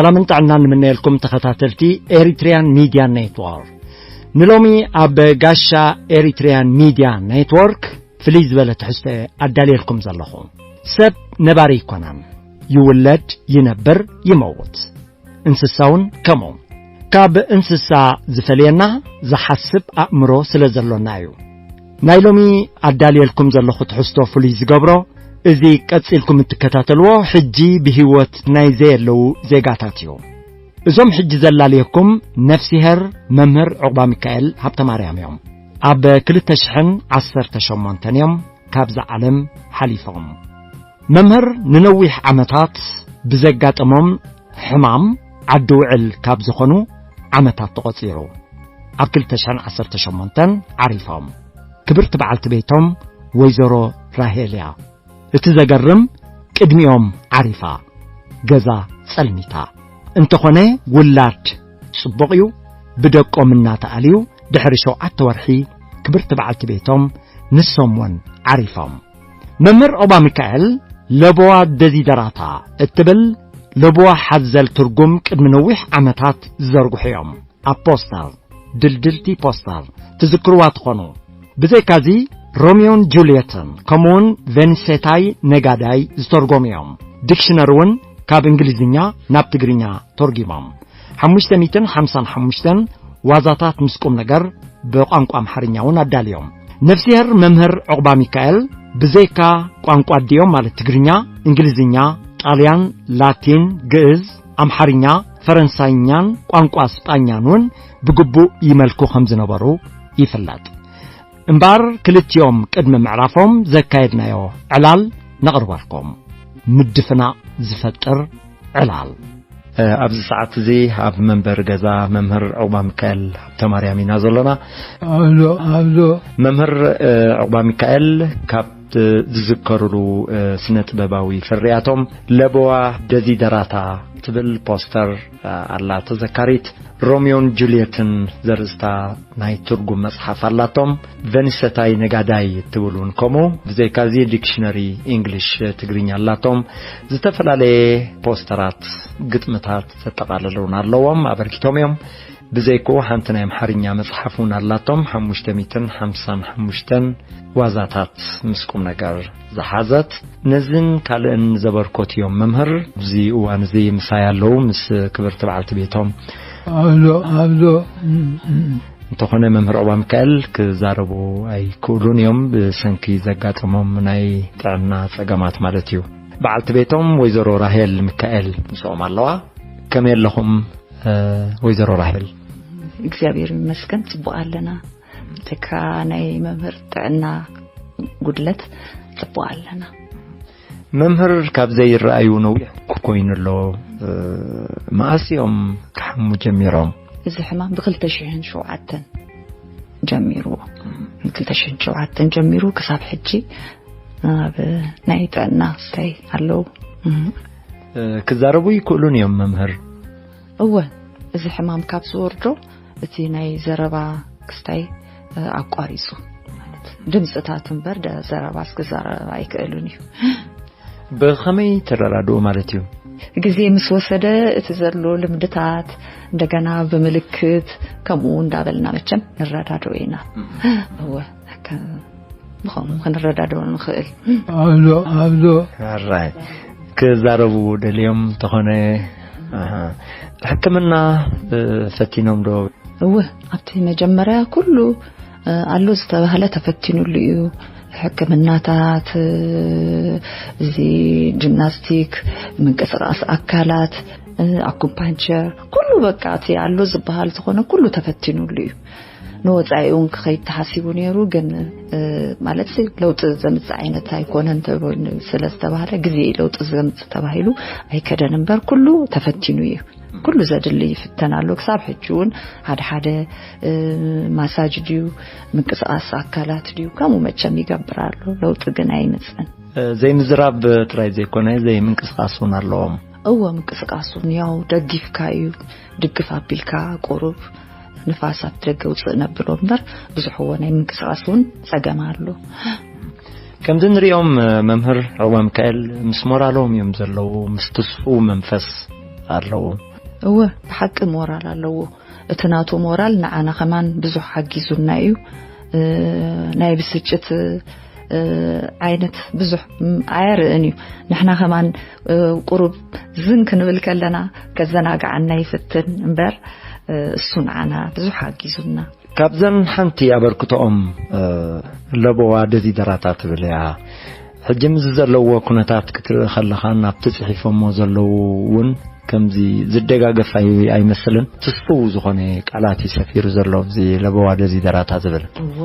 ሰላምን ጥዕናን ንምነየልኩም ተኸታተልቲ ኤሪትሪያን ሚድያ ኔትወርክ። ንሎሚ ኣብ ጋሻ ኤሪትሪያን ሚድያ ኔትወርክ ፍልይ ዝበለ ትሕዝቶ ኣዳልየልኩም ዘለኹ። ሰብ ነባሪ ኣይኮነን፣ ይውለድ፣ ይነብር፣ ይመውት። እንስሳውን ከምኡ። ካብ እንስሳ ዝፈልየና ዝሓስብ ኣእምሮ ስለ ዘሎና እዩ። ናይ ሎሚ ኣዳልየልኩም ዘለኹ ትሕዝቶ ፍሉይ ዝገብሮ፣ እዚ ቀጺልኩም እትከታተልዎ ሕጂ ብህይወት ናይ ዘየለዉ ዜጋታት እዩ። እዞም ሕጂ ዘላልየኩም ነፍሲሄር መምህር ዕቑባ ሚካኤል ሃብተማርያም እዮም። ኣብ ክልተ ሽሕን ዓሰርተ ሸሞንተን እዮም ካብዛ ዓለም ሓሊፎም። መምህር ንነዊሕ ዓመታት ብዘጋጠሞም ሕማም ዓዲ ውዕል ካብ ዝኾኑ ዓመታት ተቖጺሩ። ኣብ ክልተ ሽሕን ዓሰርተ ሸሞንተን ዓሪፎም። ክብርቲ በዓልቲ ቤቶም ወይዘሮ ራሄል እያ። እቲ ዘገርም፣ ቅድሚኦም ዓሪፋ፣ ገዛ ጸልሚታ። እንተኾነ ውላድ ጽቡቕ እዩ፣ ብደቆም እናተኣልዩ ድሕሪ ሸውዓተ ወርሒ ክብርቲ በዓልቲ ቤቶም ንሶም እውን ዓሪፎም። መምህር ዑቕባ ሚካኤል ለቦዋ ደዚደራታ እትብል ለቦዋ ሓዘል ትርጉም ቅድሚ ነዊሕ ዓመታት ዝዘርግሑ እዮም። ኣብ ፖስተር፣ ድልድልቲ ፖስተር ትዝክርዋ ትኾኑ። ብዘይካዚ ሮሚዮን ጁልየትን ከምኡውን ቬንሴታይ ነጋዳይ ዝተርጎሙ እዮም። ዲክሽነሪ እውን ካብ እንግሊዝኛ ናብ ትግርኛ ተርጊሞም። ሓሙሽተ ሚእትን ሓምሳን ሓሙሽተን ዋዛታት ምስ ቁም ነገር ብቋንቋ ኣምሓርኛ እውን ኣዳልዮም። ነፍሲሄር መምህር ዑቕባ ሚካኤል ብዘይካ ቋንቋ ኣዲኦም ማለት ትግርኛ፣ እንግሊዝኛ፣ ጣልያን፣ ላቲን፣ ግእዝ፣ ኣምሓርኛ፣ ፈረንሳይኛን ቋንቋ ስጳኛን እውን ብግቡእ ይመልኩ ከም ዝነበሩ ይፍለጥ። እምበኣር ክልቲኦም ቅድሚ ምዕራፎም ዘካየድናዮ ዕላል ነቕርበልኩም። ምድፍናቕ ዝፈጥር ዕላል። እ፣ ኣብዚ ሰዓት እዚ ኣብ መንበሪ ገዛ መምህር ዕቑባ ሚካኤል ሃብተማርያም ኢና ዘሎና። ኣሎ፣ ኣሎ። መምህር፣ እ፣ ዕቑባ ሚካኤል ካብ ዝዝከሩሉ፣ እ፣ ስነ ጥበባዊ ፍርያቶም ለበዋ ደዚደራታ ትብል ፖስተር፣ እ፣ ኣላ ተዘካሪት። ሮሚዮን ጁልየትን ዘርእስታ ናይ ትርጉም መጽሓፍ ኣላቶም። ቨኒሰታይ ነጋዳይ እትብል እውን ከምኡ። ብዘይካዚ ዲክሽነሪ ኢንግሊሽ ትግርኛ ኣላቶም። ዝተፈላለየ ፖስተራት፣ ግጥምታት ዘጠቓለለ እውን ኣለዎም፣ ኣበርኪቶም እዮም። ብዘይክኡ ሓንቲ ናይ ኣምሓርኛ መጽሓፍ እውን ኣላቶም፣ ሓሙሽተ ሚእትን ሓምሳን ሓሙሽተን ዋዛታት ምስ ቁም ነገር ዝሓዘት። ነዝን ካልእን ዘበርኮት እዮም መምህር። ኣብዚ እዋን እዚ ምሳይ ኣለዉ፣ ምስ ክብርቲ በዓልቲ ቤቶም። ኣሎ፣ ኣሎ። እም፣ እም። እንተኾነ መምህር ዑቕባ ሚካኤል ክዛረቡ ኣይክእሉን እዮም፣ ብሰንኪ ዘጋጠሞም ናይ ጥዕና ጸገማት ማለት እዩ። በዓልቲ ቤቶም ወይዘሮ ራሄል ሚካኤል ምስኦም ኣለዋ። ከመይ ኣለኹም፣ እ፣ ወይዘሮ ራሄል? እግዚኣብሔር ይመስገን፣ ጽቡቕ ኣለና። ተካ ናይ መምህር ጥዕና ጉድለት ጽቡቕ ኣለና። መምህር ካብ ዘይረኣዩ ነዊሕ ኮይኑ ኣሎ። እ፣ መኣስ እዮም ክሓሙ ጀሚሮም? እዚ ሕማም ብክልተ ሽሕን ሸውዓተን ጀሚሩ። ክልተ ሽሕን ሸውዓተን ጀሚሩ ክሳብ ሕጂ ኣብ ናይ ጥዕና ስታይ ኣለዉ። እም። እ፣ ክዛረቡ ይክእሉን እዮም መምህር? እወ፣ እዚ ሕማም ካብ ዝወርዶ እቲ ናይ ዘረባ ክስታይ፣ እ፣ ኣቋሪጹ። ማለት ድምጽታት እምበር ደ-፣ ዘረባስ ክዛረብ ኣይክእልን እዩ። ብኸመይ ትረዳድኡ ማለት እዩ? ግዜ ምስ ወሰደ እቲ ዘሎ ልምድታት እንደገና ብምልክት ከምኡ እንዳበልና መቸም ንረዳድኦ ኢና። እወ፣ ከ-፣ ብኸምኡ ክንረዳድኦ ንኽእል። ኣሎ፣ ኣሎ። ኣራይ። ክዛረቡ ደልዮም ተኾነ፣ ኣሃ። ሕክምና፣ እ፣ ፈቲኖም ዶ? እወ፣ ኣብቲ መጀመርያ ኩሉ፣ እ፣ ኣሎ ዝተባህለ ተፈቲኑሉ እዩ። ሕክምናታት፣ እ፣ እዚ ጂምናስቲክ፣ ምንቅስቓስ ኣካላት፣ እ፣ ኣኩፓንቸር፣ ኩሉ በቃ እቲ ኣሎ ዝበሃል ዝኾነ ኩሉ ተፈቲኑሉ እዩ። ንወጻኢ እውን ክኸይድ ተሓሲቡ ነይሩ፣ ግን፣ እ፣ ማለት ለውጢ ዘምጽእ ዓይነት ኣይኮነን ተባሂሉ ስለ ዝተባህለ፣ ግዜ ለውጢ ዘምጽእ ተባሂሉ ኣይከደን እምበር ኩሉ ተፈቲኑ እዩ። ኩሉ ዘድሊ ይፍተን ኣሎ። ክሳብ ሕጂ እውን ሓደ ሓደ፣ እ፣ ማሳጅ ድዩ፣ ምንቅስቓስ ኣካላት ድዩ፣ ከምኡ መቸም ይገብር ኣሎ። ለውጢ ግን ኣይመጽእን። እ፣ ዘይምዝራብ ጥራይ ዘይኮነ፣ ዘይምንቅስቓስ እውን ኣለዎም። እወ፣ ምንቅስቓስ እውን ያው ደጊፍካ እዩ። ድግፍ ኣቢልካ ቁሩብ ንፋስ ኣብ ደገ ውፅእ ነብሎ እምበር፣ ብዙሕ እዎ ናይ ምንቅስቓስ እውን ጸገም ኣሎ። ከምዚ ንሪኦም፣ መምህር ዑቕባ ሚካኤል ምስ ሞራሎም እዮም ዘለዉ፣ ምስ ትስፉው መንፈስ ኣለዉ። እወ፣ ብሓቂ ሞራል ኣለዎ። እቲ ናቱ ሞራል ንዓና ከማን ብዙሕ ሓጊዙና እዩ። እ፣ ናይ ብስጭት፣ እ፣ ዓይነት ብዙሕ፣ ም፣ ኣየርእን እዩ። ንሕና ከማን፣ እ፣ ቁሩብ ዝን ክንብል ከለና ከዘናግዓና ይፍትን እምበር፣ እ፣ እሱ ንዓና ብዙሕ ሓጊዙና። ካብዘን ሓንቲ ኣበርክቶኦም፣ እ፣ ለበዋ ደዚደራታ ትብል እያ። ሕጂ ምስዚ ዘለዎ ኩነታት ክትርኢ ከለኻን ኣብቲ ጽሒፎሞ ዘለዉ እውን ከምዚ ዝደጋገፍ ኣይ-፣ ኣይመስልን። ትስፉው ዝኾነ ቃላት እዩ ሰፊሩ ዘሎ ኣብዚ ለበዋ ደዚደራታ ዝብል። እወ፣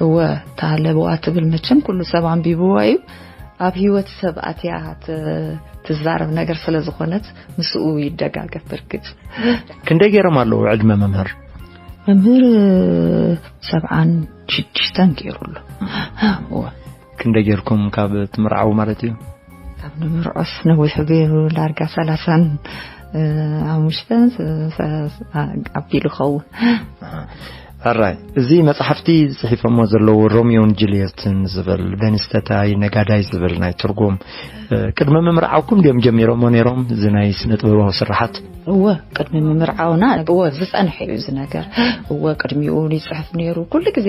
እወ፣ እታ ለበዋ ትብል መቸም ኩሉ ሰብ ኣንቢብዋ እዩ። ኣብ ህይወት ሰብ ኣትያ ት-፣ ትዛረብ ነገር ስለ ዝኾነት ምስኡ ይደጋገፍ። ብርግጽ። ክንደይ ገይሮም ኣለዉ ዕድመ መምህር? መምህር ሰብዓን ሽዱሽተን ገይሩ ኣሎ። እወ። ክንደይ ጌርኩም ካብ ትምርዓው ማለት እዩ? ካብ ንምርዖስ ነዊሕ ገይሩ፣ ዳርጋ ሰላሳን፣ እ፣ ሓሙሽተን፣ እ፣ ሰ-፣ እ፣ ኣቢሉ ኸውን። ኣሃ። ሕራይ፣ እዚ መጽሓፍቲ ጽሒፎሞ ዘለዉ ሮሚዮን ጁልየትን ዝብል፣ ቬንስተታይ ነጋዳይ ዝብል ናይ ትርጉም፣ እ፣ ቅድሚ ምምርዓውኩም ድዮም ጀሚሮሞ ነይሮም፣ እዚ ናይ ስነ ጥበባዊ ስራሓት? እወ፣ ቅድሚ ምምርዓውና፣ እወ፣ ዝጸንሐ እዩ እዚ ነገር። እወ፣ ቅድሚኡ ይጽሕፍ ነይሩ፣ ኩሉ ግዜ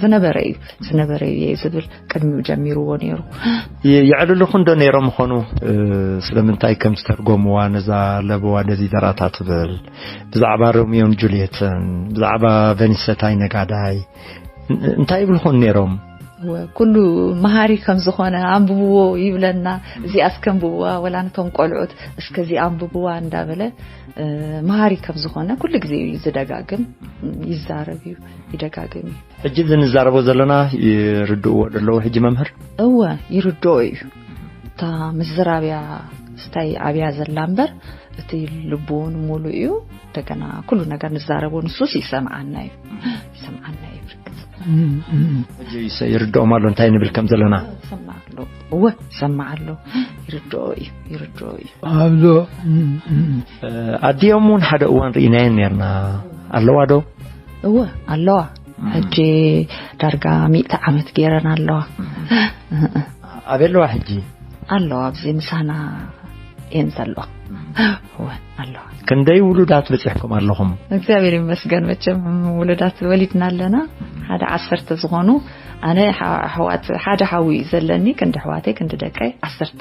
ዝነበረ እዩ፣ ዝነበረ እዩ ዝብል ቅድሚኡ ጀሚርዎ ነይሩ። የ-፣ የዕልልኹ እንዶ ነይሮም ምኾኑ፣ እ፣ ስለምንታይ ከም ዝተርጎምዋ ነዛ ለበዋ ደዚደራታ ትብል፣ ብዛዕባ ሮሚዮን ጁልየትን፣ ብዛዕባ ቬንሰታይ ነጋዳይ፣ ን-፣ እንታይ ይብልኹን ነይሮም? እወ፣ ኩሉ መሃሪ ከም ዝኾነ፣ "ኣንብብዎ" ይብለና። "እዚኣስ ከንብብዋ፣ ወላ ነቶም ቆልዑት እስከ እዚ ኣንብብዋ" እንዳበለ፣ እ፣ መሃሪ ከም ዝኾነ ኩሉ ግዜ እዩ ዝደጋግም፣ ይዛረብ እዩ፣ ይደጋግም እዩ። ሕጂ እዚ ንዛረቦ ዘለና ይርድእዎ ዶ ኣለዉ ሕጂ መምህር? እወ፣ ይርድኦ እዩ። እታ ምዝራብያ ስታይ ኣብያ ዘላ እምበር፣ እቲ ልቡ እውን ሙሉእ እዩ። እንደገና ኩሉ ነገር ንዛረቦ፣ ንሱስ ይሰምዓና እዩ። ይሰምዓና እዩ ብርግጽ። እም፣ እም። ሕጂ ይሰ-፣ ይርድኦም ኣሎ እንታይ ንብል ከም ዘለና? ይሰምዕ ኣሎ። እወ፣ ይሰምዕ ኣሎ። ይርድኦ እዩ፣ ይርድኦ እዩ። ኣብዞ፣ እም፣ እም። እ፣ ኣዲኦም እውን ሓደ እዋን ርኢናየን ነርና። ኣለዋ ዶ? እወ፣ ኣለዋ። እም። ሕጂ ዳርጋ ሚእቲ ዓመት ገይረን ኣለዋ። እም። እህ፣ እህ። ኣበይ ኣለዋ ሕጂ? ኣለዋ፣ ኣብዚ ምሳና እየን ዘለዋ። እም። እወ፣ ኣለዋ። ክንደይ ውሉዳት በጺሕኩም ኣለኹም? እግዚኣብሔር ይመስገን፣ መቸም ውሉዳት ወሊድና ኣለና። ሓደ ዓሰርተ ዝኾኑ፣ ኣነ ሓ-፣ ኣሕዋት፣ ሓደ ሓዊ እዩ ዘለኒ፣ ክንዲ ኣሕዋተይ፣ ክንዲ ደቀይ፣ ዓሰርተ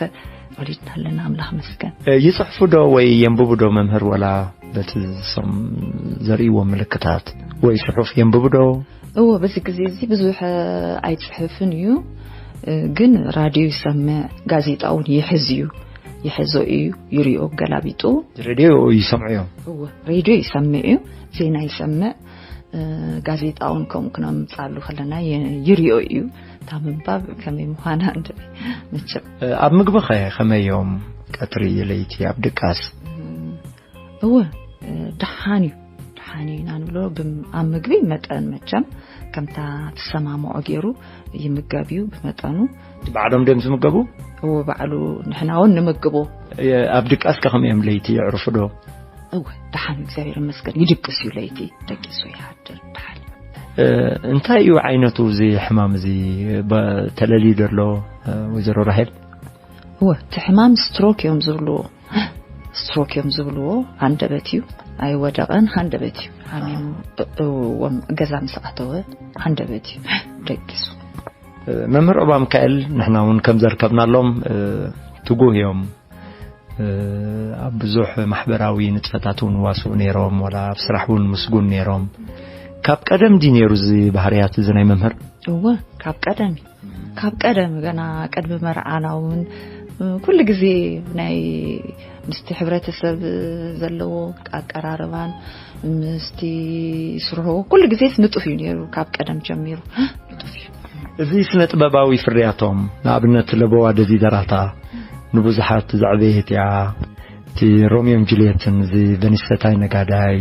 ወሊድና ኣለና፣ ኣምላኽ መስገን። እ፣ ይጽሕፉ ዶ ወይ የንብቡ ዶ መምህር፣ ወላ በቲ ዝሰም-፣ ዘርእይዎ ምልክታት ወይ ጽሑፍ የንብቡ ዶ? እወ፣ በዚ ግዜ እዚ ብዙሕ ኣይጽሕፍን እዩ፣ እ፣ ግን ራድዮ ይሰምዕ፣ ጋዜጣ እውን ይሕዝ እዩ፣ ይሕዞ እዩ፣ ይሪኦ ገላቢጡ። ሬድዮ ይሰምዑ እዮም? እወ፣ ሬድዮ ይሰምዕ እዩ፣ ዜና ይሰምዕ፣ እ፣ ጋዜጣ እውን ከምኡ ክነምጻሉ ከለና ይ-፣ ይሪኦ እዩ። እታ ምንባብ ከመይ ምዃና እንደ መቸም። እ፣ ኣብ ምግቢ ኸ ከመይ እዮም? ቀትሪ፣ ለይቲ፣ ኣብ ድቃስ? እም፣ እወ፣ እ፣ ደሓን እዩ። ደሓን እዩ ኢና ንብሎ። ብም-፣ ኣብ ምግቢ መጠን መቸም ከምታ ትሰማምዖ ገይሩ ይምገብ እዩ ብመጠኑ። ባዕሎም ድዮም ዝምገቡ? እወ፣ ባዕሉ ንሕና እውን ንምግቦ። የ-፣ ኣብ ድቃስ ከ ከመይ እዮም? ለይቲ የዕርፉ ዶ? እወ፣ ደሓን እዩ፣ እግዚኣብሔር ይመስገን። ይድቅስ እዩ፣ ለይቲ ደቂሱ ይሓድር፣ ደሓን እዩ። እ፣ እንታይ እዩ ዓይነቱ እዚ ሕማም እዚ? በ-፣ ተለልዩ ዘሎ፣ እ፣ ወይዘሮ ራሄል? እወ፣ እቲ ሕማም ስትሮክ እዮም ዝብልዎ። ስትሮክ እዮም ዝብልዎ። ሃንደበት እዩ። ኣይወደቐን፣ ሃንደበት እዩ። ሃሚሙ፣ እ-፣ እዎም ገዛ ምስ ኣተወ ሃንደበት እዩ ደቂሱ። እ፣ መምህር ዑባ ሚካኤል፣ ንሕና እውን ከም ዘርከብናሎም፣ እ፣ ትጉህ እዮም። እ፣ ኣብ ብዙሕ ማሕበራዊ ንጥፈታት እውን ዋስኡ ነይሮም፣ ወላ ኣብ ስራሕ እውን ምስጉን ነይሮም። ካብ ቀደም ድዩ ነይሩ እዚ ባህርያት እዚ ናይ መምህር? እወ፣ ካብ ቀደም እዩ። ካብ ቀደም፣ ገና ቅድሚ መርዓና እውን፣ እ፣ ኩሉ ግዜ ናይ ምስቲ ሕብረተሰብ ዘለዎ ኣቀራርባን ምስቲ ስርሑ ኩሉ ግዜስ ንጡፍ እዩ ነይሩ፣ ካብ ቀደም ጀሚሩ ንጡፍ እዩ። እዚ ስነ ጥበባዊ ፍርያቶም፣ ንኣብነት ለበዋ ደዚደራታ፣ ንብዙሓት ዘዕበየት እያ። እቲ ሮሚዮን ጁልየትን፣ እዚ ቨኒስ ፈታይ ነጋዳይ፣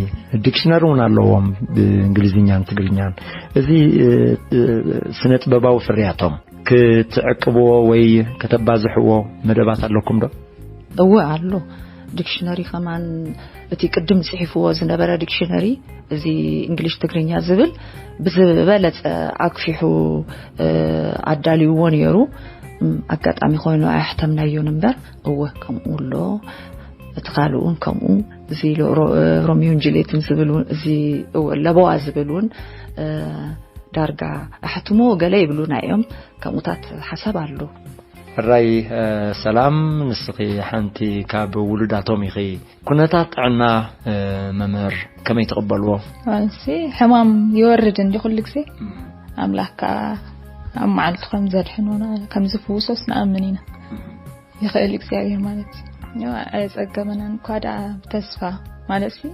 ዲክሽነሪ እውን ኣለዎም ብእንግሊዝኛን ትግርኛን። እዚ፣ እ፣ እ፣ ስነ ጥበባዊ ፍርያቶም ክትዕቅብዎ ወይ ከተባዝሕዎ መደባት ኣለኩም ዶ? እወ፣ ኣሎ። ዲክሽነሪ ከማን፣ እቲ ቅድም ጽሒፍዎ ዝነበረ ዲክሽነሪ፣ እዚ እንግሊሽ ትግርኛ ዝብል፣ ብዝበለጸ ኣግፊሑ፣ እ፣ ኣዳልይዎ ነይሩ። እም፣ ኣጋጣሚ ኮይኑ ኣየሕተምናዮን እምበር፣ እወ፣ ከምኡ ኣሎ። እቲ ካልእ እውን ከምኡ፣ እዚ ሎ- ሮ- ሮሚዮን ጁልየትን ዝብል እውን፣ እዚ እወ፣ ለበዋ ዝብል እውን እ፣ ዳርጋ ኣሕትሞ ገለ ይብሉና እዮም። ከምኡታት ሓሳብ ኣሎ። ሕራይ እ፣ ሰላም፣ ንስኺ ሓንቲ ካብ ውሉዳቶም ኢኺ። ኩነታት ጥዕና እ፣ መምህር ከመይ ትቕበልዎ? እሺ፣ ሕማም ይወርድ እንዲ ኩሉ ግዜ ኣምላኽ ከኣ ኣብ መዓልቱ ከም ዘድሕኖና ከም ዝፍውሶስ ንኣምን ኢና። ይኽእል እግዚኣብሔር ማለት እዩ። ኣየጸገመናን እኳ ደኣ ብተስፋ ማለት ሲ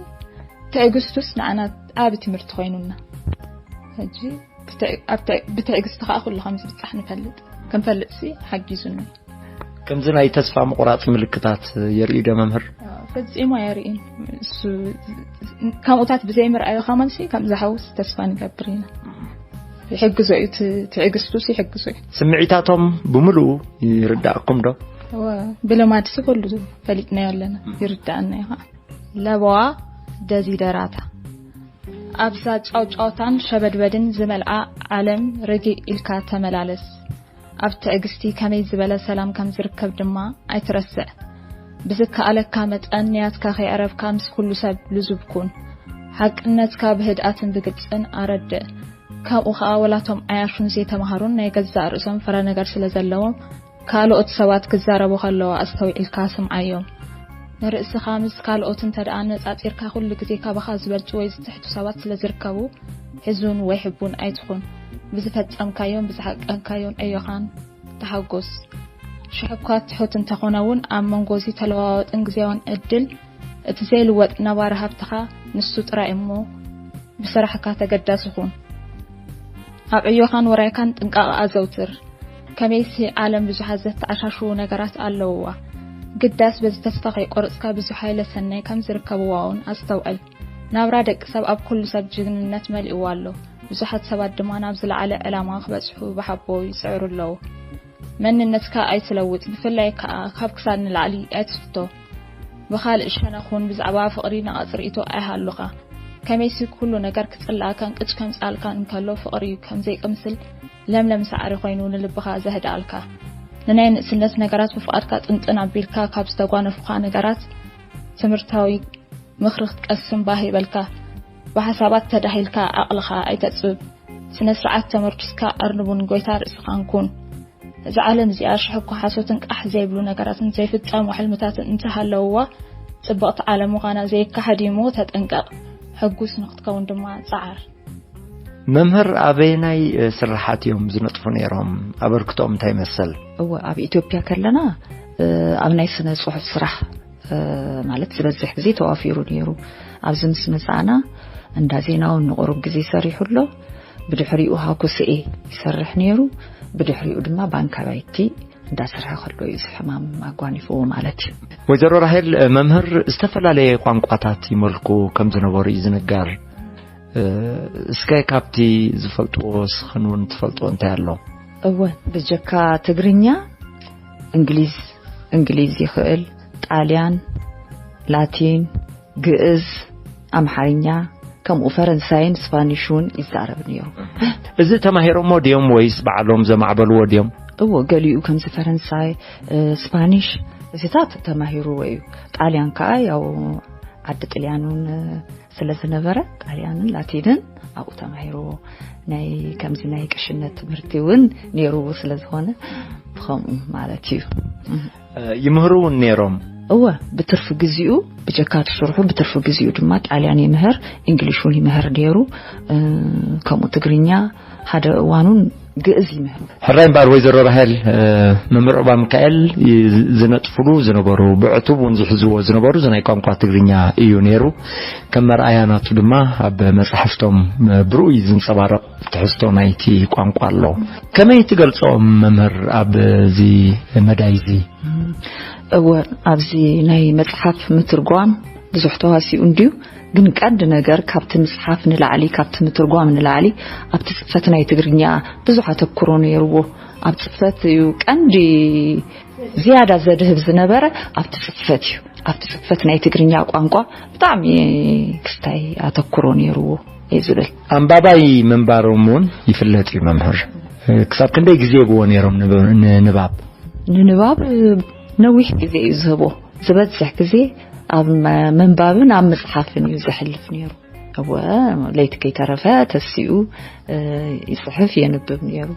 ትዕግስቱስ ንዓና ዓቢ ትምህርቲ ኮይኑና። ሕጂ ብትዕ- ኣብ ትዕ- ብትዕግስቲ ከኣ ኩሉ ከም ዝብጻሕ ንፈልጥ ክንፈልጥ ሲ ሓጊዙና። ከምዚ ናይ ተስፋ ምቑራጽ ምልክታት የርእዩ ዶ መምህር? ፈጺሙ ኣየርእን። እሱ ከምኡታት ብዘይ ምርኣዩ ከማን ሲ ከም ዝሓውስ ተስፋ ንገብር ኢና። ይሕግዞ እዩ፣ ት- ትዕግስቱስ ይሕግዞ እዩ። ስምዒታቶም ብምሉኡ ይርዳእኩም ዶ? እወ፣ ብልማድ ሲ ኩሉ ፈሊጥናዮ ኣለና፣ ይርዳእና እዩ ከዓ። ለበዋ ደዚደራታ ኣብዛ ጫውጫውታን ሸበድበድን ዝመልኣ ዓለም ርግእ ኢልካ ተመላለስ። ኣብ ትዕግስቲ ከመይ ዝበለ ሰላም ከም ዝርከብ ድማ ኣይትረስዕ። ብዝከኣለካ መጠን ንያትካ ከየዕረብካ ምስ ኩሉ ሰብ ልዙብ ኩን። ሓቅነትካ ብህድኣትን ብግልጽን ኣረድእ። ካብኡ ኸኣ ወላቶም ዓያሹን ዘይተማሃሩን ናይ ገዛእ ርእሶም ፍረ ነገር ስለ ዘለዎም ካልኦት ሰባት ክዛረቡ ከለዉ ኣስተውዒልካ ስምዓዮም። ንርእስኻ ምስ ካልኦት እንተ ደኣ ኣነጻጺርካ ኩሉ ግዜ ካባኻ ዝበልጹ ወይ ዝትሕቱ ሰባት ስለ ዝርከቡ ሕዙን ወይ ሕቡን ኣይትኹን። ብዝፈጸምካዮን ብዝሓቀንካዮን ዕዮኻን ተሓጎስ። ሽሕ እኳ ትሑት እንተኾነ እውን ኣብ መንጎ እዚ ተለዋዋጥን ግዜያውን ዕድል እቲ ዘይልወጥ ነባሪ ሃብትኻ ንሱ ጥራይ እሞ ብስራሕካ ተገዳሲ ኩን። ኣብ ዕዮኻን ወራይካን ጥንቃቐ ኣዘውትር። ከመይሲ ዓለም ብዙሓት ዘተዓሻሽዉ ነገራት ኣለውዋ። ግዳስ በዚ ተስፋ ከይቆረጽካ ብዙሕ ሃይለ ሰናይ ከም ዝርከብዋ እውን ኣስተውዕል። ናብራ ደቂ ሰብ ኣብ ኩሉ ሰብ ጅግንነት መሊእዋ ኣሎ። ብዙሓት ሰባት ድማ ናብ ዝለዓለ ዕላማ ክበጽሑ ብሓቦ ይጽዕሩ ኣለዉ። መንነትካ ኣይትለውጥ፣ ብፍላይ ከኣ ካብ ክሳድ ንላዕሊ ኣይትፍቶ። ብኻልእ ሸነኽ እውን ብዛዕባ ፍቕሪ ነቐጽ ርእይቶ ኣይሃሉኻ። ከመይሲ ኩሉ ነገር ክጽልኣካን ቅጭ ከምጽኣልካን እንከሎ ፍቕሪ ከም ዘይቅምስል ለምለም ሳዕሪ ኮይኑ ንልብኻ ዘህድኣልካ። ንናይ ንእስነት ነገራት ብፍቓድካ ጥንጥን ኣቢልካ ካብ ዝተጓነፉኻ ነገራት ትምህርታዊ ምኽሪ ክትቀስም ባህ ይበልካ። ብሓሳባት ተዳሂልካ ዓቕልኻ ኣይተጽብብ። ስነ ስርዓት ተመርኪስካ ኣርንቡን ጎይታ ርእስኻን ኩን። እዛ ዓለም እዚኣ ሽሕ እኳ ሓሶትን ቃሕ ዘይብሉ ነገራትን ዘይፍጸሙ ሕልምታትን እንተሃለውዋ ጽብቕቲ ዓለም ምዃና ዘይከሓድ እዩ እሞ ተጠንቀቕ። ሕጉስ ንኽትከውን ድማ ጸዓር። መምህር ኣበየናይ እ፣ ስርሓት እዮም ዝነጥፉ ነይሮም? ኣበርክቶኦም እንታይ ይመስል? እወ፣ ኣብ ኢትዮጵያ ከለና እ፣ ኣብ ናይ ስነ ጽሑፍ ስራሕ እ፣ ማለት ዝበዝሕ ግዜ ተዋፊሩ ነይሩ። ኣብዚ ምስ መጻእና እንዳ ዜናውን ንቑሩብ ግዜ ሰሪሑ ኣሎ። ብድሕሪኡ ሃኩስኤ ይሰርሕ ነይሩ። ብድሕሪኡ ድማ ባንካ ባይቲ እንዳሰርሐ ከሎ እዩ እዚ ሕማም ኣጓኒፍዎ ማለት እዩ። ወይዘሮ ራሄል፣ መምህር ዝተፈላለየ ቋንቋታት ይመልኩ ከም ዝነበሩ እዩ ዝንገር። እ፣ እስከ ካብቲ ዝፈልጥዎ ስኽን እውን ትፈልጥዎ እንታይ ኣሎ? እወ፣ ብጀካ ትግርኛ፣ እንግሊዝ፣ እንግሊዝ ይኽእል፣ ጣልያን፣ ላቲን፣ ግእዝ፣ ኣምሓርኛ፣ ከምኡ ፈረንሳይን ስፓኒሽ እውን ይዛረብ ነይሩ። እዚ ተማሂሮሞ ድዮም ወይስ ባዕሎም ዘማዕበልዎ ድዮም? እዎ፣ ገሊኡ ከምዚ ፈረንሳይ፣ እ፣ ስፓኒሽ እዚታት ተማሂርዎ እዩ። ጣልያን ከዓ ያው ዓዲ ጥልያን እውን ስለ ዝነበረ ጣልያንን ላቲንን ኣብኡ ተማሂርዎ። ናይ ከምዚ ናይ ቅሽነት ትምህርቲ እውን ነይርዎ ስለ ዝኾነ ብኸምኡ ማለት እዩ። እ፣ ይምህሩ እውን ነይሮም። እወ፣ ብትርፊ ግዚኡ፣ ብጀካ እቲ ስርሑ ብትርፊ ግዚኡ ድማ ጣልያን ይምህር፣ እንግሊሽ እውን ይምህር ነይሩ። እ፣ ከምኡ ትግርኛ፣ ሓደ እዋኑን ግእዝ ይምህር። ሕራይ እምበኣር ወይዘሮ ራሄል፣ እ፣ መምህር ዑባ ሚካኤል ይ-፣ ዝነጥፍሉ ዝነበሩ፣ ብዕቱብ እውን ዝሕዝዎ ዝነበሩ እዚ ናይ ቋንቋ ትግርኛ እዩ ነይሩ። ከም መርኣያ ናቱ ድማ ኣብ መጻሕፍቶም፣ እ፣ ብርኡይ ዝንጸባረቕ ትሕዝቶ ናይቲ ቋንቋ ኣሎ። ከመይ ትገልጾም መምህር ኣብዚ መዳይ እዚ? እወ፣ ኣብዚ ናይ መጽሓፍ ምትርጓም ብዙሕ ተዋሲኡ እንድዩ፣ ግን ቀንዲ ነገር ካብቲ ምጽሓፍ ንላዕሊ፣ ካብቲ ምትርጓም ንላዕሊ ኣብቲ ጽፈት ናይ ትግርኛ ብዙሕ ኣተኩሮ ነይርዎ። ኣብ ጽፈት እዩ ቀንዲ ዝያዳ ዘድህብ ዝነበረ፣ ኣብቲ ጽፈት እዩ። ኣብቲ ጽፈት ናይ ትግርኛ ቋንቋ ብጣዕሚ ክስታይ ኣተኩሮ ነይርዎ እየ ዝብል። ኣንባባይ ምንባሮም እውን ይፍለጥ እዩ መምህር። ክሳብ ክንደይ ግዜ ይህብዎ ነይሮም ንብ-፣ ንንባብ? ንንባብ ነዊሕ ግዜ እዩ ዝህቦ። ዝበዝሕ ግዜ ኣብ ምንባብን ኣብ ምጽሓፍን እዩ ዘሕልፍ ነይሩ። እወ፣ ለይቲ ከይተረፈ ተሲኡ ይጽሕፍ የንብብ ነይሩ።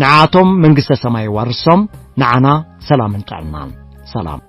ንዓቶም መንግስተ ሰማይ ይዋርሶም፣ ንዓና ሰላምን ጥዕናን። ሰላም።